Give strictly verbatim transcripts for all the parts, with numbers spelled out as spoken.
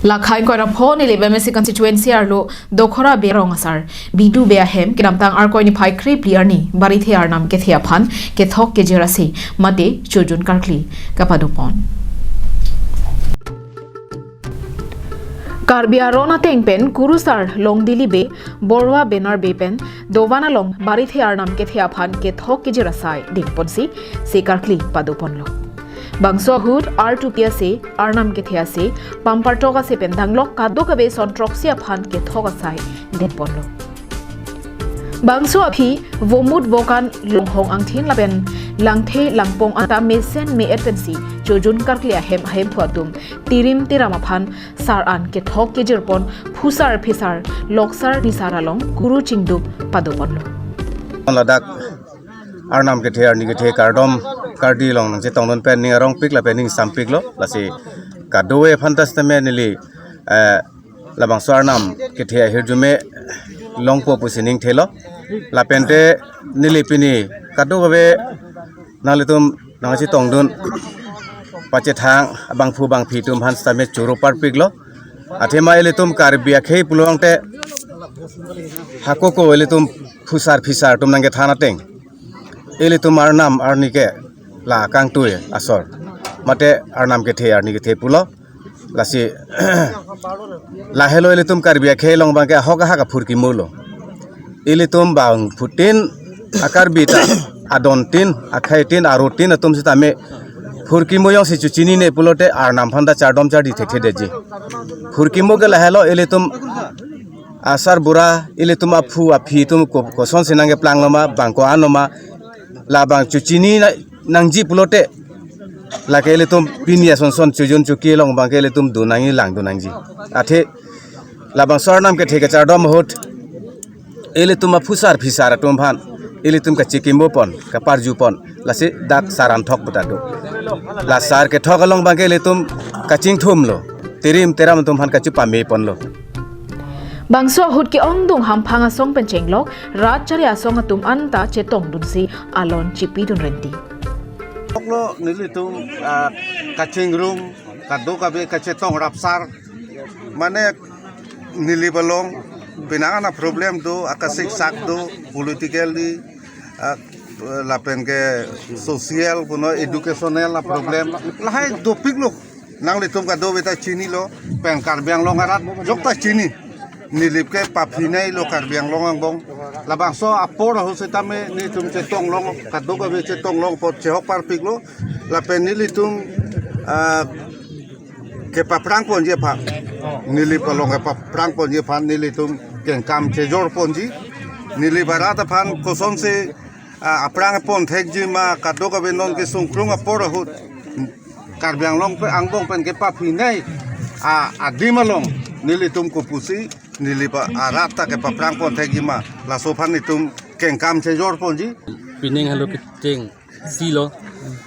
Lakhai koira pho Nilip M A C constituency arlo Dokhora Bey arong asar Bidu Bey ahem kedamtang Arkoi niphai krepli arni Barithe arnam kethe aphan kethok kejir ase mate chojun karkli kapadopon. Karbi aron ateng pen kurusar Longdili Bey, Borwa Benar Bey pen dovan along Barithe arnam kethe aphan kethok kejir asai dengponsi se karkli padoponlo. Bangso ahut artupi ase, arnam kethe ase, pampartok ase pen danglok kadokave son throksi aphan kethok asai dengponlo. Bangso aphi vomut vokan longhong angthin lapen langthe langpong anta mesen me-et pensi chojun karkli ahem ahemphu atum tirim tiram aphan sar an kethok kejirpon phusar phisar loksar nisar along kuru chingdup padoponlo. Ladak arnam kethe arni kethe kardom kardi along nangchetongdun pen ning arongpik lapen ning sampiklo, lasi kadokave aphan ta sitame neli, eh, labangso arnam kethe ahirjume longpo pusi ning thelo. Lapente neli pini kadokave nanglitum nangchetongdun pachethang abangphu bangphi atum aphan sitame choro parpiklo. Athema ilitum Karbi akhei pulo tangte hako ko ilitum phusar phisar atum nangkethan ateng ilitum arnam arni ke la kangtui asor mate arnam kethe arni kethe pulo. Lasi lahelo ilitum Karbi akhei along abangke ahok ahak aphurkimo lo. Ilitum bangphutin a-Karbi ta adontin, akheitin, arotin atum sitame phurkimo jongsi chochinine pulote arnam aphan ta chardom chardi thekthedetji. Phurkimo ke lahelo ilitum asarbura, ilitum aphu aphi atum ko-, kosonsi nangkeplangloma, bang ko-an loma, labang chochini na-, nangji pulote lake ilitum pini asonson chojun choki along abangke ilitum do nangji lang do nangji. Athe labangso arnam kethe kachardom ahut ilitum aphusar phisar atum aphan ilitum kachekimopon, kaparjupon, lasi dak sar an thok puta do. La sar kethok along abangke ilitum kachingthumlo, tirim tiram atum aphan kachepameponlo. Bangso ahut ke-ongdung hamphang asong pen chenglok rat chari asong atum anta chetongdunsi alon chipidun renti. Thoklo nelitum, ah, kachingrum, kadokave kachetong rapsar, mane Nilip along penang an a-problem do, akasiksak do, politically, ah, lapen ke social puno educational a-problem lahai dopiklo. Nanglitum kadokave ta chinilo, pen Karbi Anglong arat jok ta chini. Nilip ke paphineilo Karbi Anglong angbong. Labangso apor ahut sitame nelitum chetonglong, kadokave chetonglong apot chehok parpiklo. Lapen nelitum, ah, kepaprangponji aphan, Nilip along kepaprangponji aphan nelitum kengkam chejorponji. Nilip arat aphan kosonsi, ah, aprang ponthekji ma, kadokave non kesungkrung apor ahut Karbi Anglong pen angbong pen kepaphinei, ah, adim along nelitum kopusi Nilip arat ta kepaprang ponthekji ma, laso aphan nelitum kengkam chejorponji. Pining halo kecheng silo.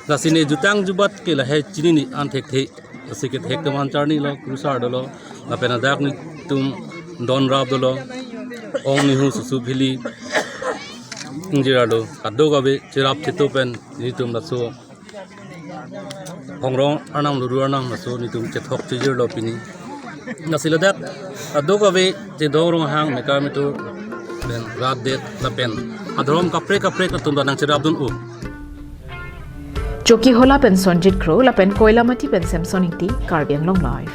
Lasi ne jutang jubat ke lahai chinine an thekthe. Lasi kethek teman charnilo, kurusar dolo, lapen adak nelitum don rap dolo, ong nihu susu phili ingjir arlo, kadokave cherap cheto pen nelitum laso hongrong arnam luru arnam laso nelitum chethok chejirlo pini. Lasi ladak kadokave chedong ronghang mekar metur pen rat det lapen adhorom kaprek kaprek atum ta nangcherapdun-o. Chokihola pen Sonjit Kro lapen Koilamati pen Samson Ingti, Karbi Anglong Live.